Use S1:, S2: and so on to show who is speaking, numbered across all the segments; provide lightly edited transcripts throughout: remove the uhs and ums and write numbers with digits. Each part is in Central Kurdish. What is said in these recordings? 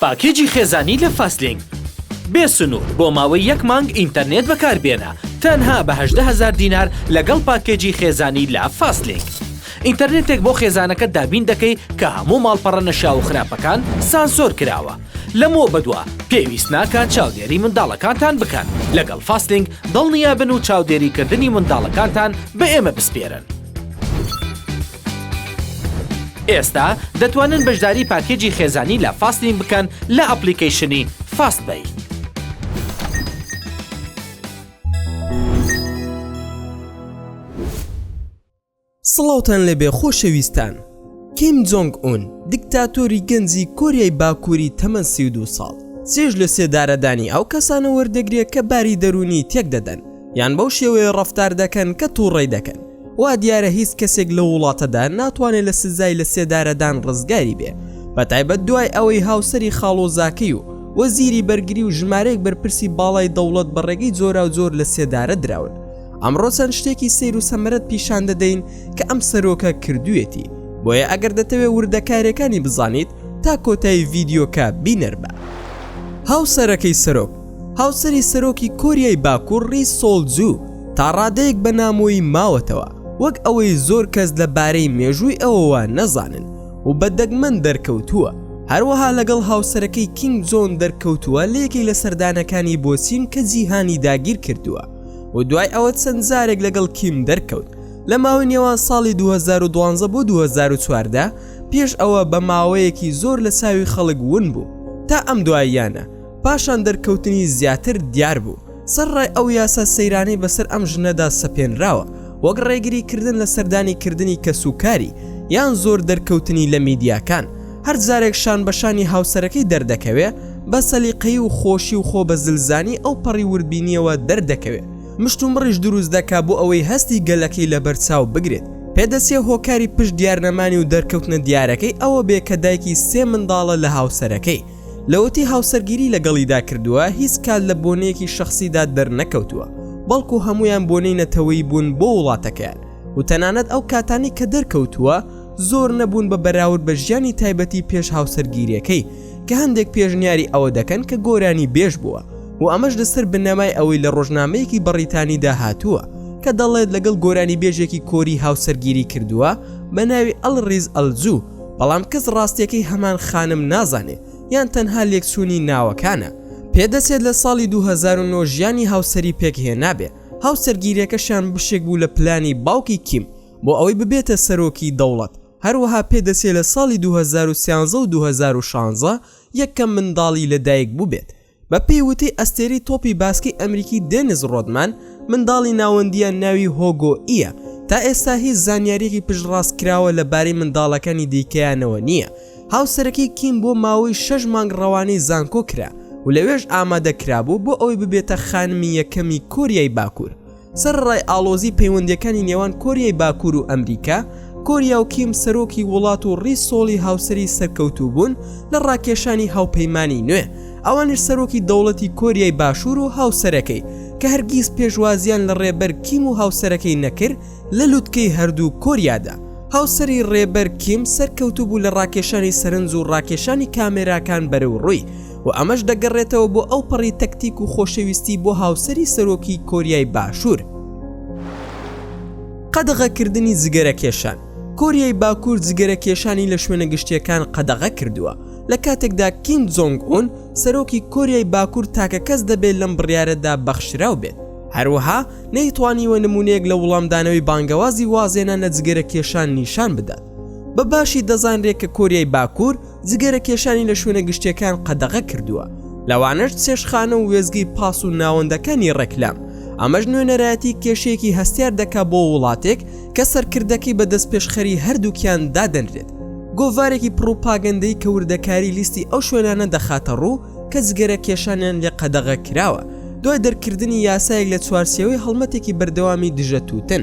S1: پاکێجی خێزانی لە فاستلینک بێ سنوور بۆ ماوەی یەک مانگ ئینتەرنێت بەکاربێنە تەنها بە 18 هەزار دینار لەگەڵ پاکێجی خێزانی لە فاستلینک ئینتەرنێتێک بۆ خێزانەکەت دابین دەکەی کە هەموو ماڵپەڕە نەشیاو و خراپەکان سانسۆر کراوە لەمەوە بەدوا پێویست ناکات چاودێری منداڵەکانتان بکەن لەگەڵ فاستلینک دڵنیابن و چاودێریکردنی منداڵەکانتان بە ئێمە بسپێرن. ئێستا دەتوانن بەشداری پاکێجی خێزانی لە فاستلینک بکەن لە ئەپلیکەیشنی فاست پەی.
S2: سڵاوتان لێبێ خۆشەویستان. کیم جۆنگ ئون، دیکتاتۆری گەنجی کۆریای باکووری تەمەن 32 ساڵ، چێژ لە سێدارەدانی ئەو کەسانە وەردەگرێ کە باری دەروونی تێک دەدەن یان بەو شێوەیە ڕەفتار دەکەن کە تووڕەی دەکەن. وا دیارە هیچ کەسێک لەو وڵاتەدا ناتوانێ لە سزای لە سێدارەدان ڕزگاری بێ، بەتایبەت دوای ئەوەی هاوسەری خاڵۆزاکەی و وەزیری بەرگری و ژمارەیەک بەرپرسی باڵای دەوڵەت بە ڕێگەی جۆراوجۆر لە سێدارە دراون. ئەمڕۆ چەند شتێکی سەیر و سەمەرەت پیشان دەدەین کە ئەم سەرۆکە کردوویەتی، بۆیە ئەگەر دەتەوێت وردەکاریەکانی بزانیت تا کۆتایی ڤیدیۆکە بینەر بە. هاوسەرەکەی سەرۆک هاوسەری سەرۆکی کۆریای باکوور ڕی سۆل جوو تا ڕادەیەک بە نامۆیی ماوەتەوە، وەک ئەوەی زۆر کەس لە بارەی مێژووی ئەوەوە نەزانن و بە دەگمەن دەرکەوتووە، هەروەها لەگەڵ هاوسەرەکەی کیم جۆن دەرکەوتووە لە یەکێک لە سەردانەکانی بۆ چین کە جیهانی داگیر کردووە. و دوای ئەوە چەند جارێک لەگەڵ کیم دەرکەوت لە ماوەی نێوان ساڵی 2012 بۆ 2014 پێش ئەوە بە ماوەیەکی زۆر لە چاوی خەڵک ون بوو تا ئەم دواییانە پاشان دەرکەوتنی زیاتر دیار بوو سەرڕای ئەو یاسا سەیرانەی بەسەر ئەم ژنەدا سەپێنراوە وەک ڕێگری کردن لە سەردانی کردنی کەسوکاری یان زۆر دەرکەوتنی لە میدیاکان هەر جارێک شان بە شانی هاوسەرەکەی دەردەکەوێ، بە سەلیقەیی و خۆشی و خۆ بە زلزانی ئەو پەڕی وردبینییەوە دەردەکەوێ. مشتومڕیش دروست دەکا بۆ ئەوەی هەستی گەلەکەی لەبەر چاو بگرێت. پێدەچێ هۆکاری پشت دیارنەمانی و دەرکەوتنە دیارەکەی ئەوە بێ کە دایکی سێ منداڵە لە هاوسەرەکەی. لەوەتی هاوسەرگیری لەگەڵیدا کردووە هیچ کات لە بۆنەیەکی شەخسیدا دەرنەکەوتووە، بەڵکو هەموویان بۆنەی نەتەوەیی بوون بۆ وڵاتەکەیان. و تەنانەت ئەو کاتانەی کە دەرکەوتووە زۆر نەبوون بە بەراورد بە ژیانی تایبەتی پێش هاوسەرگیریەکەی کە هەندێک پێشنیاری ئەوە دەکەن کە گۆرانی بێژ بووە و ئەمەش لەسەر بنەمای ئەوەی لە ڕۆژنامەیەکی بەڕیتانیدا هاتووە کە دەڵێت لەگەڵ گۆرانی بێژێکی کۆری هاوسەرگیری کردووە بە ناوی ئەلڕیز ئەلجو بەڵام کەس ڕاستیەکەی هەمان خانم نازانێ یان تەنها لێکچوونی ناوەکانە پێدەچێت لە ساڵی 2009 ژیانی هاوسەری پێکهێنابێ هاوسەرگیریەکەشیان بشێک بوو لە پلانی باوکی کیم بۆ ئەوەی ببێتە سەرۆکی دەوڵەت، هەروەها پێدەچێ لە ساڵی 2013 و 2016 یەکەم منداڵی لەدایک بووبێت. بەپێی وتەی ئەستێرەی تۆپی باسکەی ئەمریکی دێنس ڕۆدمان، منداڵی ناوەندییان ناوی هۆگۆ یە، تا ئێستا هیچ زانیارییەکی پشتڕاستکراوە لەبارەی منداڵەکانی دیکەیانەوە نییە. هاوسەرەکەی کیم بۆ ماوەی شەش مانگ ڕەوانەی زانکۆ کرا و لەوێش ئامادە کرابوو بۆ ئەوەی ببێتە خانمی یەکەمی کۆریای باکوور. سەرەڕای ئاڵۆزی پەیوەندییەکانی نێوان کۆریای باکوور و ئەمریکا، کۆریا و کیم سەرۆکی وڵات و ڕی سۆڵی هاوسەری سەرکەوتوو بوون لە ڕاکێشانی هاوپەیمانی نوێ، ئەوانیش سەرۆکی دەوڵەتی کۆریای باشوور و هاوسەرەکەی، کە هەرگیز پێشوازییان لە ڕێبەر کیم و هاوسەرەکەی نەکرد، لە لوتکەی هەردوو کۆریادا، هاوسەری ڕێبەر کیم سەرکەوتوو بوو لە ڕاکێشانی سەرنج و ڕاکێشانی کامێراکان بەرەو ڕووی و ئەمەش دەگەڕێتەوە بۆ ئەوپەڕی تەکتیک و خۆشەویستی بۆ هاوسەری سەرۆکی کۆریای باشوور. قەدەغەکردنی جگەرەکێشان، کۆریای باکوور جگەرەکێشانی لە شوێنە گشتییەکان قەدەغە کردووە، لە کاتێکدا کیم جۆنگ ئون سەرۆکی کۆریای باکوور تاکە کەس دەبێت لەم بڕیارەدا بەخشراو بێت. هەروەها نەیتوانیوە نموونەیەک لە وڵامدانەوەی بانگەوازی وازهێنان لە جگەرە کێشان نیشان بدات. بە باشی دەزانرێ کە کۆریای باکوور جگەرە کێشانی لە شوێنە گشتیەکان قەدەغە کردووە، لەوانەش چێشتخانە و وێستگەی پاس و ناوەندەکانی ڕێکلام. ئەمەش نوێنەرایەتی کێشەیەکی هەستیار دەکا بۆ وڵاتێک کە سەرکردەکەی بە دەستپێشخەری هەردووکیان دادەنرێت. گۆڤارێکی پڕوپاگەندەی کە وردەکاری لیستی ئەو شوێنانە دەخاتە ڕوو کە جگەرە کێشانیان لێ قەدەغە کراوە دوای دەرکردنی یاسایەک لە چوارچێوەی هەڵمەتێکی بەردەوامی دژە تووتن.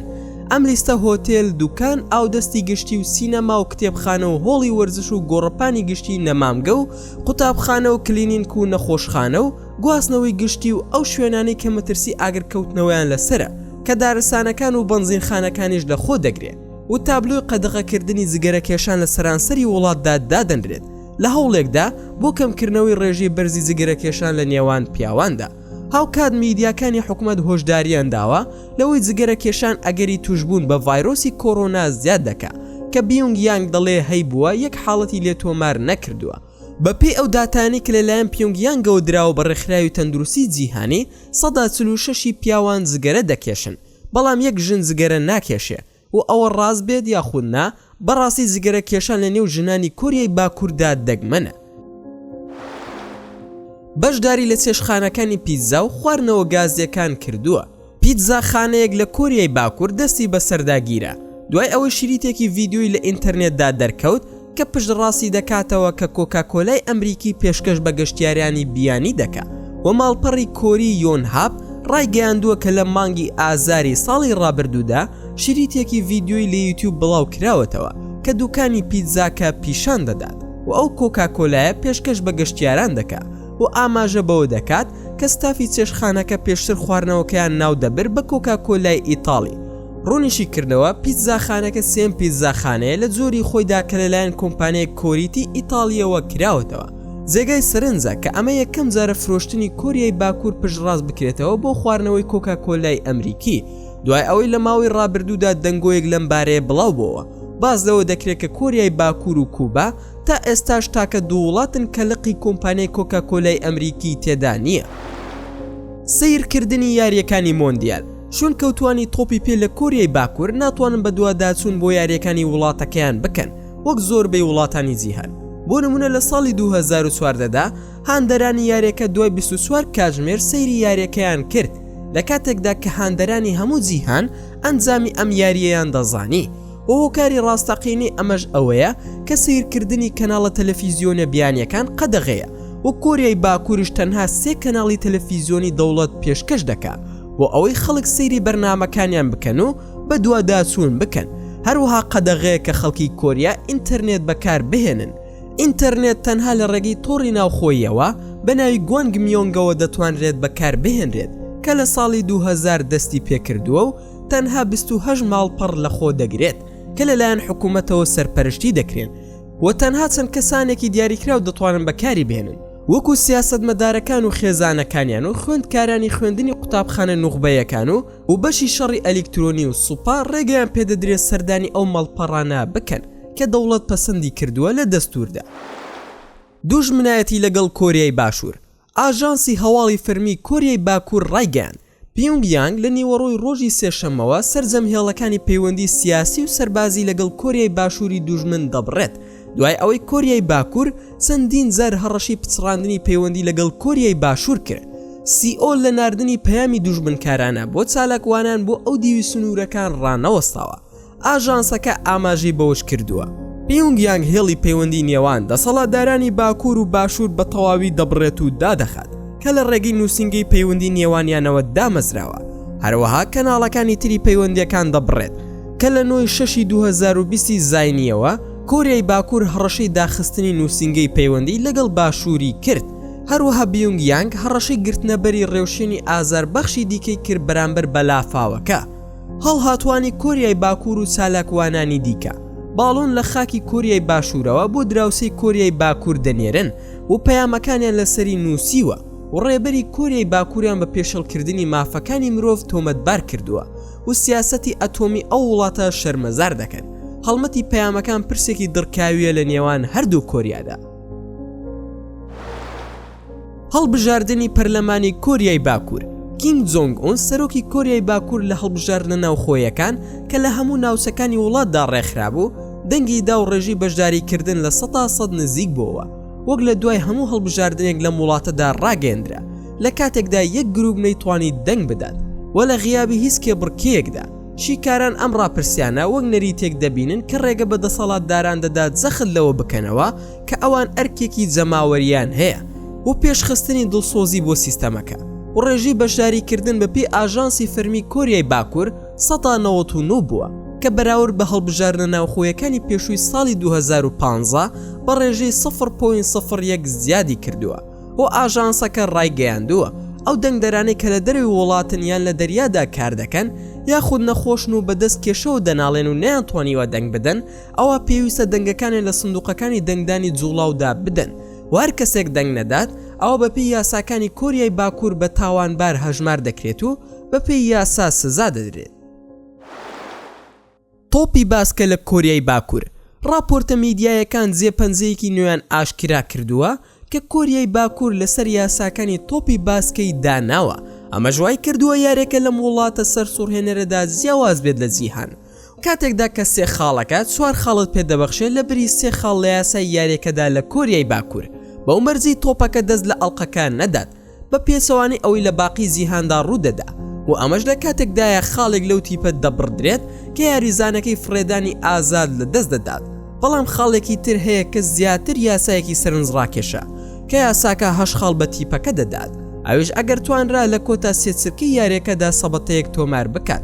S2: ئەم لیستە هۆتێل، دوکان، ئاودەستی گشتی و سینەما و کتێبخانە و هۆڵی وەرزش و گۆڕەپانی گشتی نەمامگە و قوتابخانە و کلینینک و نەخۆشخانە و گواستنەوەی گشتی و ئەو شوێنانەی کە مەترسی ئاگرکەوتنەوەیان لەسەرە کە دارستانەکان و بەنزینخانەکانیش لەخۆ دەگرێ و تابلۆی قەدەغەکردنی جگەرەکێشان لە سەرانسەری وڵاتدا دادەنرێت. لە هەوڵێکدا بۆ کەمکردنەوەی ڕێژەی بەرزی جگەرەکێشان لە نێوان پیاواندا. هاوکات میدیاکانی حکومەت هۆشداریان داوە لەوەی جگەرە کێشان ئەگەری توشبوون بە ڤایرۆسی کۆرۆنا زیاد دەکا کە بیونگ یانگ دەڵێ هەیبووە یەک حاڵەتی لێ تۆمار نەکردووە. بەپێی ئەو داتایانەی کە لەلایەن پیونگ یانگەوە دراوە بە ڕێکخراوی تەندروستی جیهانی، 46% ی پیاوان جگەرە دەکێشن، بەڵام یەک ژن جگەرە ناکێشێ و ئەوە ڕاست بێت یاخود نا، بەڕاستی جگەرە کێشان لە نێو ژنانی کۆریای باکووردا دەگمەنە. بەشداری لە چێشتخانەکانی پیتزا و خواردنەوە گازییەکان کردووە. پیتزاخانەیەک لە کۆریای باکوور دەستی بەسەردا گیرا، دوای ئەوەی شریتێکی ڤیدیۆی لە ئینتەرنێتدا دەرکەوت کە پشتڕاستی دەکاتەوە کە کۆکاکۆلای ئەمریکی پێشکەش بە گەشتیارانی بیانی دەکا و ماڵپەڕی کۆری یۆنهاپ ڕایگەیاندووە کە لە مانگی ئازاری ساڵی ڕابردوودا شریتێکی ڤیدیۆی لە یوتیوب بڵاوکراوەتەوە کە دوکانی پیتزاکە پیشان دەدات و ئەو کۆکاکۆلایە پێشکەش بە گەشتیاران دەکا و ئاماژە بەوە دەکات کە ستافی چێشتخانەکە پێشتر خواردنەوەکەیان ناودەبرد بە کۆکاکۆلای ئیتاڵی. ڕوونیشی کردەوە، پیتزاخانەکە سێیەم پیتزاخانەیە لە جۆری خۆیدا کە لەلایەن کۆمپانیای کۆریتی ئیتاڵییەوە کراوەتەوە. جێگای سەرنجە کە ئەمە یەکەم جارە فرۆشتنی کۆریای باکوور پشتڕاست بکرێتەوە بۆ خواردنەوەی کۆکاکۆلای ئەمریکی، دوای ئەوەی لە ماوەی ڕابردوودا دەنگۆیەک لەم بارەیە بڵاوبۆوە. باس لەوە دەکرێت کە کۆریای باکوور و کوبا تا ئێستاش تاکە دوو وڵاتن کە لقی کۆمپانیای کۆکاکۆلای ئەمریکی تێدا نییە. سەیرکردنی یارییەکانی مۆندیال، شوێنکەوتووانی تۆپی پێ لە کۆریای باکوور ناتوانن بەدواداچوون بۆ یارییەکانی وڵاتەکەیان بکەن وەک زۆربەی وڵاتانی جیهان. بۆ نموونە لە ساڵی 2014 دا هاندەرانی یارییەکە دوای 24 کاتژمێر سەیری یارییەکەیان کرد لە کاتێکدا کە هاندەرانی هەموو جیهان ئەنجامی ئەم یارییەیان دەزانی. و هۆکاری ڕاستەقینەی ئەمەش ئەوەیە کە سەیرکردنی کەناڵە تەلەفیزیۆنە بیانیەکان قەدەغەیە و کۆریای باکووریش تەنها سێ کەناڵی تەلەفیزیۆنی دەوڵەت پێشکەش دەکا بۆ ئەوەی خەڵک سەیری بەرنامەکانیان بکەن و بەدواداچوون بکەن هەروەها قەدەغەیە کە خەڵکی کۆریا ئینتەرنێت بەکار بهێنن ئینتەرنێت تەنها لە ڕێگەی تۆڕی ناوخۆییەوە بە ناوی گوانگمیۆنگەوە دەتوانرێت بەکار بهێنرێت کە لە ساڵی 2000 دەستی پێکردووە و تەنها 28 ماڵپەڕ لەخۆ دەگرێت کە لەلایەن حکوومەتەوە سەرپەرشتی دەکرێن و تەنها چەند کەسانێکی دیاریکراو دەتوانن بەکاری بهێنن وەکو سیاسەتمەدارەکان و خێزانەکانیان و خوێندکارانی خوێندنی قوتابخانە نوخبەیەکان و و بەشی شەڕی ئەلیکترۆنی و سوپا ڕێگەیان پێدەدرێت سەردانی ئەو ماڵپەڕانە بکەن کە دەوڵەت پەسەندی کردووە لە دەستووردا. دوژمنایەتی لەگەڵ کۆریای باشوور ئاژانسی هەواڵی فەرمی کۆریای باکوور ڕایگەیاند، پیونگ یانگ لە نیوەڕۆی ڕۆژی سێشەممەوە سەرجەم هێڵەکانی پەیوەندی سیاسی و سەربازی لەگەڵ کۆریای باشووری دوژمن دەبڕێت، دوای ئەوەی کۆریای باکوور چەندین جار هەڕەشەی پچڕاندنی پەیوەندی لەگەڵ کۆریای باشوور کرد. سیئۆل لە ناردنی پەیامی دوژمنکارانە بۆ چالاکوانان بۆ ئەو دیوی سنوورەکان ڕانەوەستاوە. ئاژانسەکە ئاماژەی بەوەشکردووە، پیونگ یانگ هێڵی پەیوەندی نێوان دەسەڵاتدارانی باکوور و باشوور بە تەواوی دەبڕێت و دادەخات کە لە ڕێگەی نووسینگەی پەیوەندی نێوانیانەوە دامەزراوە، هەروەها کەناڵەکانی تری پەیوەندییەکان دەبڕێت کە لە نۆی شەشی 2020 ی زاینییەوە کۆریای باکوور هەڕەشەی داخستنی نووسینگەی پەیوەندی لەگەڵ باشووری کرد. هەروەها بیونگ یانگ هەڕەشەی گرتنەبەری ڕێوشوێنی ئازاربەخشی دیکەی کرد بەرامبەر بە لافاوەکە. هەڵهاتوانی کۆریای باکوور و چالاکوانانی دیکە باڵۆن لە خاکی کۆریای باشوورەوە بۆ دراوسێی کۆریای باکوور دەنێرن و پەیامەکانیان لەسەری نووسیوە و ڕێبەری کۆریای باکووریان بە پێشێڵکردنی مافەکانی مرۆڤ تۆمەتبار کردووە و سیاسەتی ئەتۆمی ئەو وڵاتە شەرمەزار دەکەن. هەڵمەتی پەیامەکان پرسێکی دڕکاوییە لە نێوان هەردوو کۆریادا. هەڵبژاردنی پەرلەمانی کۆریای باکوور، کیم جۆنگ ئون سەرۆکی کۆریای باکوور لە هەڵبژاردنە ناوخۆیەکان کە لە هەموو ناوچەکانی وڵاتدا ڕێکخرابوو، دەنگی دا و ڕێژەی بەشداریکردن 100% نزیک بۆوە، وەک لە دوای هەموو هەڵبژاردنێک لەم وڵاتەدا ڕاگەیەندرا، لە کاتێکدا یەک گروپ نەیتوانی دەنگ بدات و لە غیابی هیچ کێبڕکێیەکدا. شیکاران ئەم ڕاپرسیانە وەک نەریتێک دەبینن کە ڕێگە بە دەسەڵاتداران دەدات جەخت لەوە بکەنەوە کە ئەوان ئەرکێکی جەماوەرییان هەیە بۆ پێشخستنی دڵسۆزی بۆ سیستەمەکە و ڕێژەی بەشداریکردن بە پێی ئاژانسی فەرمی کۆریای باکوور 99% بووە کە بەراورد بە هەڵبژاردنە ناوخۆیەکانی پێشووی ساڵی 2015 بە ڕێژەی 0.01 زیادی کردووە و ئاژانسەکە ڕایگەیاندووە ئەو دەنگدەرانەی کە لە دەرەوەی وڵاتن یان لە دەریادا کار دەکەن. یاخود نەخۆشن و بەدەست کێشەوە دەناڵێن و نەیانتوانیوە دەنگ بدەن، ئەوا پێویستە دەنگەکانیان لە سندوقەکانی دەنگدانی جوڵاودا بدەن و هەر کەسێک دەنگ نەدات ئەوا بەپێی یاساکانی کۆریای باکوور بە تاوانبار هەژمار دەکرێت و بەپێی یاسا سزا دەدرێت. تۆپی باسکە لە کۆریای باکوور، ڕاپۆرتە میدیایەکان جێپەنجەیەکی نوێیان ئاشکرا کردووە کە کۆریای باکوور لەسەر یاساکانی تۆپی باسکەی داناوە، ئەمەش وای کردووە یاریەکە لەم وڵاتە سەرسوڕهێنەرەدا جیاواز بێت لە جیهان. کاتێکدا کە سێ خاڵەکە چوار خاڵت پێدەبەخشێت لە بری سێ خاڵ لە یاسای یاریەکەدا لە کۆریای باکوور، بەو مەرجەی تۆپەکە دەست لە ئەڵقەکە نەدات. بە پێچەوانەی ئەوەی لە باقی جیهاندا ڕوودەدا و ئەمەش لە کاتێکدایە خاڵێک لەو تیپە دەبڕدرێت کە یاریزانەکەی فڕێدانی ئازاد لە دەست دەدات، بەڵام خاڵێکی تر هەیە کە زیاتر یاسایەکی سەرنجڕاکێشە کە یاساکە هەشت خاڵ بە تیپەکە دەدات ئەویش ئەگەر توانرا لە کۆتا سێ چرکەی یاریەکەدا سەبەتەیەک تۆمار بکات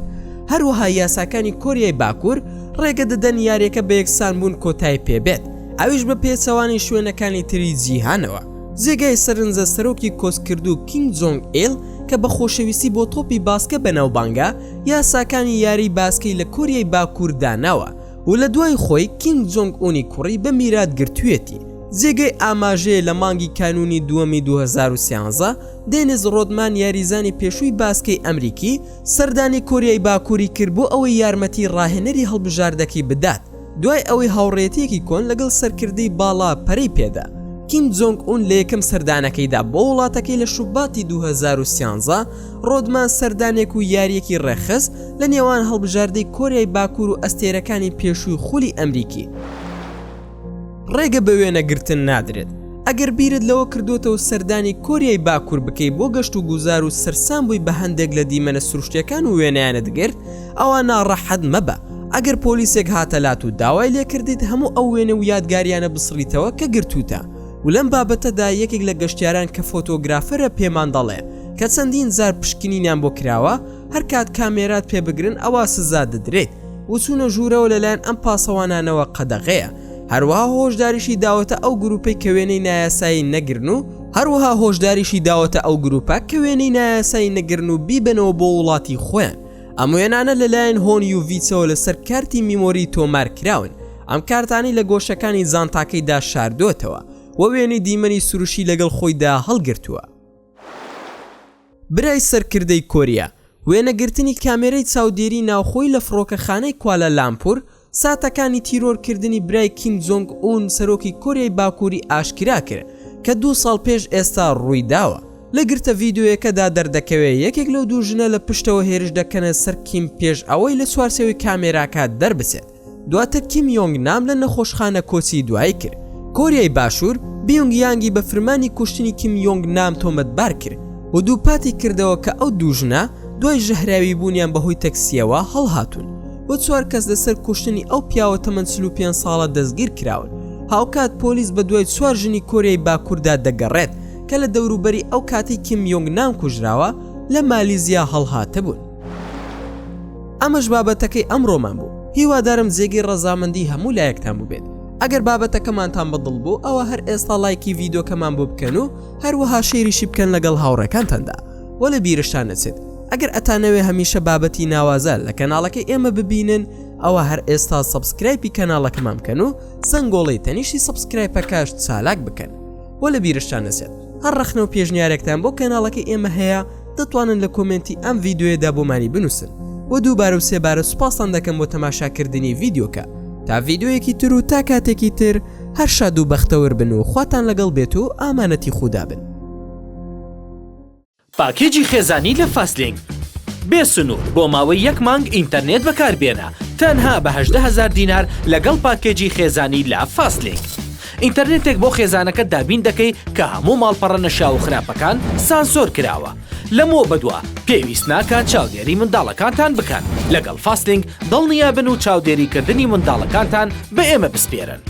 S2: هەروەها یاساکانی کۆریای باکوور ڕێگە دەدەن یاریەکە بە یەکسانبوون کۆتای پێبێت ئەویش بە پێچەوانەی شوێنەکانی تری جیهانەوە. جێگای سەرنجە سەرۆکی کۆچکردوو کیم جۆنگ ئیل کە بە خۆشەویستی بۆ تۆپی باسکە بەناوبانگە، یاساکانی یاریی باسکەی لە کۆریای باکوور داناوە و لە دوای خۆی کیم جۆنگ ئونی کوڕی بە میرات گرتوویەتی. جێگەی ئاماژەیە لە مانگی کانوونی دووەمی 2013 دێنیس ڕۆدمان یاریزانی پێشووی باسکەی ئەمریکی سەردانی کۆریای باکووری کرد بۆ ئەوەی یارمەتی ڕاهێنەری هەڵبژاردەکەی بدات. دوای ئەوەی هاوڕێیەتییەکی کۆن لەگەڵ سەرکردەی باڵا پەرەی پێدا، کیم جۆنگ ئون لە یەکەم سەردانەکەیدا بۆ وڵاتەکەی لە شوباتی 2013، ڕۆدمان سەردانێک و یارییەکی ڕێکخست لە نێوان هەڵبژاردەی کۆریای باکوور و ئەستێرەکانی پێشووی خولی ئەمریکی. ڕێگە بە وێنەگرتن نادرێت. ئەگەر بیرت لەوە کردۆتەوە سەردانی کۆریای باکوور بکەی بۆ گەشت و گوزار و سەرسام بووی بە هەندێک لە دیمەنە سروشتیەکان و وێنەیانت گرت، ئەوا ناڕەحەت مەبە ئەگەر پۆلیسێک هاتە لات و داوای لێکردیت هەموو ئەو وێنە و یادگاریانە بسڕیتەوە کە گرتووتە و لەم بابەتەدا یەکێک لە گەشتیاران کە فۆتۆگرافەرە پێمان دەڵێ کە چەندین جار پشکنینیان بۆ کراوە هەرکات کامێرات پێ بگرن ئەوا سزا دەدرێیت و چوونە ژوورەوە لەلایەن ئەم پاسەوانانەوە قەدەغەیە هەروەها هۆشداریشی داوەتە ئەو گروپەی کە وێنەی نایاسایی نەگرن و هەروەها هۆشداریشی داوەتە ئەو گروپە کە وێنەی نایاسایی نەگرن و بیبەنەوە بۆ وڵاتی خۆیان ئەم وێنانە لەلایەن هۆن یوڤیچەوە لەسەر کارتی میمۆری تۆمار کراون ئەم کارتانەی لە گۆشەکانی جانتاکەیدا شاردۆتەوە و وێنەی دیمەنی سروشی لەگەڵ خۆیدا هەڵگرتووە. برای سەرکردەی کۆریا، وێنەگرتنی کامێرەی چاودێری ناوخۆی لە فڕۆکەخانەی کوالالامپور ساتەکانی تیرۆرکردنی برای کیم جۆنگ ئون سەرۆکی کۆریای باکووری ئاشکرا کرد کە دوو ساڵ پێش ئێستا ڕوویداوە. لە گرتە ڤیدیۆیەکەدا دەردەکەوێت یەکێک لەو دوو ژنە لە پشتەوە هێرش دەکەنە سەر کیم پێش ئەوەی لە چوارچێوەی کامێراکە دەربچێت. دواتر کیم یۆنگ نام لە نەخۆشخانە کۆچی دوایی کرد. کۆریای باشوور بیونگ یانگی بە فرمانی کوشتنی کیم یۆنگ نام تۆمەتبار کرد و دووپاتی کردەوە کە ئەو دوو ژنە دوای ژەهراویبوونیان بەهۆی تەکسییەوە هەڵهاتوون و چوار کەس لەسەر کوشتنی ئەو پیاوە تەمەن 45 ساڵە دەستگیر کراون. هاوکات پۆلیس بەدوای چوار ژنی کۆریای باکووردا دەگەڕێت کە لە دەوروبەری ئەو کاتەی کیم یۆنگ نام کوژراوە لە مالیزیا هەڵهاتبوون. ئەمەش بابەتەکەی ئەمڕۆمان بوو هیوادارم جێگەی ڕەزامەندی هەموو لایەکتان بووبێت ئەگەر بابەتەکەمانتان بەدڵ بوو ئەوە هەر ئێستا لایکی ڤیدۆکەمان بۆ بکەن و هەروەها شەیریشی بکەن لەگەڵ هاوڕێکانتاندا وە لە بیرشتان نەچێت ئەگەر ئەتانەوێ هەمیشە بابەتی ناوازە لە کەناڵەکەی ئێمە ببینن ئەوە هەر ئێستا subscribe ی کەناڵەکەمان بکەن و زەنگۆڵەی تەنیشتی subscribe ەکەش چالاک بکەن وە لە بیرشتان نەچێت هەر ڕەخنە و پێشنیارێکتان بۆ کەناڵەکەی ئێمە هەیە دەتوانن لە کۆمێنتی ئەم ڤیدیۆیەدا بۆمانی بنووسن و دووبارە و سێبارە سوپاستان دەکەم بۆ تەماشاکردنی ڤیدیۆکە تا ڤیدیۆیەکی تر و تا کاتێکی تر هەر شاد و بەختەوەر بن و خواتان لەگەڵ بێت و ئامانەتی خودا بن.
S1: پاکێجی خێزانی لە فاستلینک بێ سنوور بۆ ماوەی یەک مانگ ئینتەرنێت بەکاربێنە تەنها بە 18 هەزار دینار لەگەڵ پاکێجی خێزانی لە فاستلینک ئینتەرنێتێک بۆ خێزانەکەت دابین دەکەی کە هەموو ماڵپەڕە نەشیاو و خراپەکان سانسۆر کراوە لەمەوە بەدوا پێویست ناکات چاودێری منداڵەکانتان بکەن لەگەڵ فاستلینک دڵنیابن و چاودێریکردنی منداڵەکانتان بە ئێمە بسپێرن.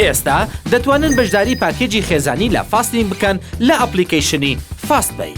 S1: ئێستا دەتوانن بەشداری پاکێجی خێزانی لە فاستلینک بکەن لە ئەپلیکەیشنی فاست پەی.